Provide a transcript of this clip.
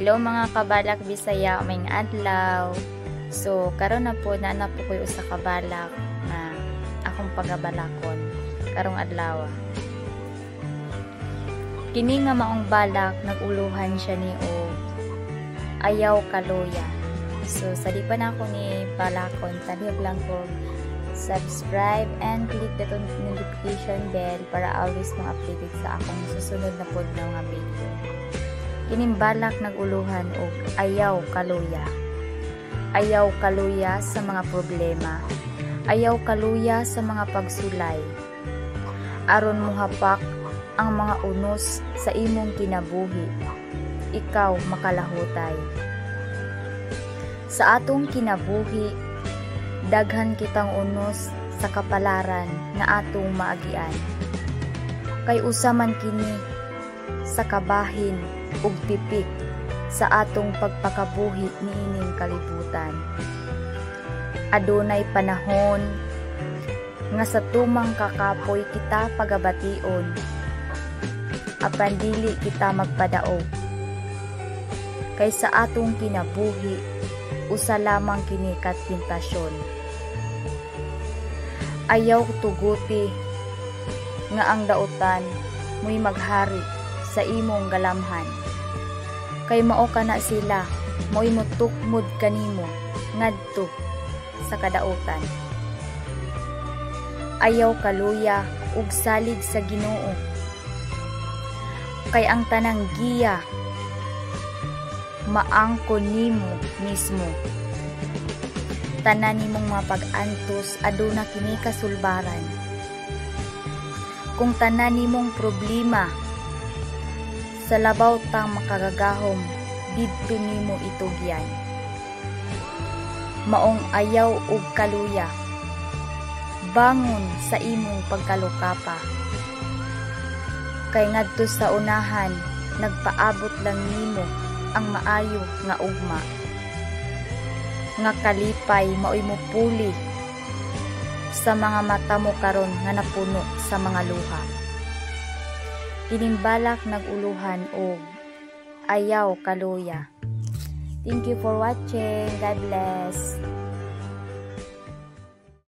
Hello, mga kabalak Bisaya, maayong adlaw. So karon na po na na po ko'y usa ka balak na akong pagabalakon karong adlaw. Kini nga maong balak, nag-uluhan siya ni og "Ayaw Kaluya". So sa di pa na ako ni balakon, palihog lang ko subscribe and click the notification bell para always mong updated sa akong susunod na pod na mga video. Kining balak nag-uluhan og "Ayaw Kaluya". Ayaw kaluya sa mga problema. Ayaw kaluya sa mga pagsulay. Aron mohapak ang mga unos sa imong kinabuhi, ikaw makalahutay. Sa atong kinabuhi, daghan kitang unos sa kapalaran nga atong maagian. Kay usa man kini sa kabahin ug tipik sa atong pagpakabuhi niining kalibutan. Adunay panahon nga sa tumang kakapoy kita pagabation, apan dili kita magpadaog. Kay sa atong kinabuhi, usa lamang kini ka tentasyon. Ayaw tuguti nga ang dautan mo'y maghari sa imong galamhan. Kay mao kana sila mo'y motukmod kanimo ngadto sa kadautan. Ayaw kaluya ug salig sa Ginoo. Kay ang tanang giya maangkon nimo mismo. Tanan nimong mga pag-antos, aduna kini kasulbaran. Kung tanan nimong problema sa labaw tang makagagahom, didto nimo itugyan. Maong ayaw og kaluya. Bangon sa imong pagkalukapa. Kay ngadto sa unahan, nagpaabot lang nimo ang maayo nga ugma. Nga kalipay maoy mopuli sa mga mata mo karon nga napuno sa mga luha. Kining balak nag-uluhan og "Ayaw Kaluya". Thank you for watching. God bless.